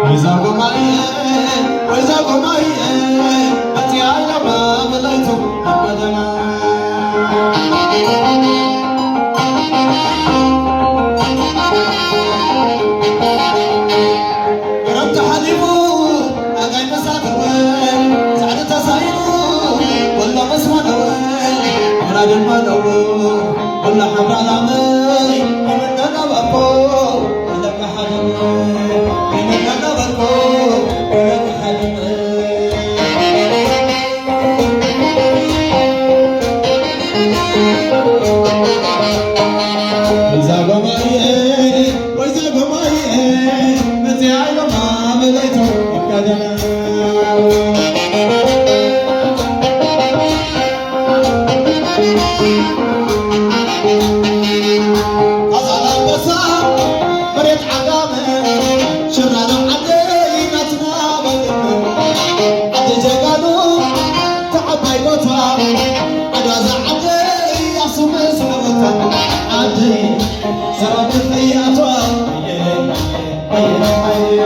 ወይዛ ጎማየ፣ ወይዛ ጎማየ፣ መጽያ ኣለማ መላይቱ ኣባደና። ክረምቲ ሓሊፉ ኣጋይ መሳተወ፣ ጻዕሪ ተሳኢኑ ወሎ መስማነወ፣ ወራድን ማነወ፣ ወሎ ሓምራ ላመይ፣ ከመንደና ባኮ፣ ወሎ መሓደወ፣ ከመንደና ባኮ፣ ወሎ መሓደወ። እዛ ጎማየ፣ ወይ እዛ ጎማየ፣ መጽያ ኢሎማ መለይቶ ይካደና። ኣዛላንበሳ መሬት ዓጋመ፣ ሽራራ ዓደይ ናትና ባድመ፣ ዓዲ ጀጋኑ፣ ተዓባይ ቦታ፣ ዓዳዛ ዓደይ ኣኽሱም ስዕወታ፣ ዓደይ ሰራዊት እያቷ፣ ኣየ፣ ኣየ፣ ኣየ።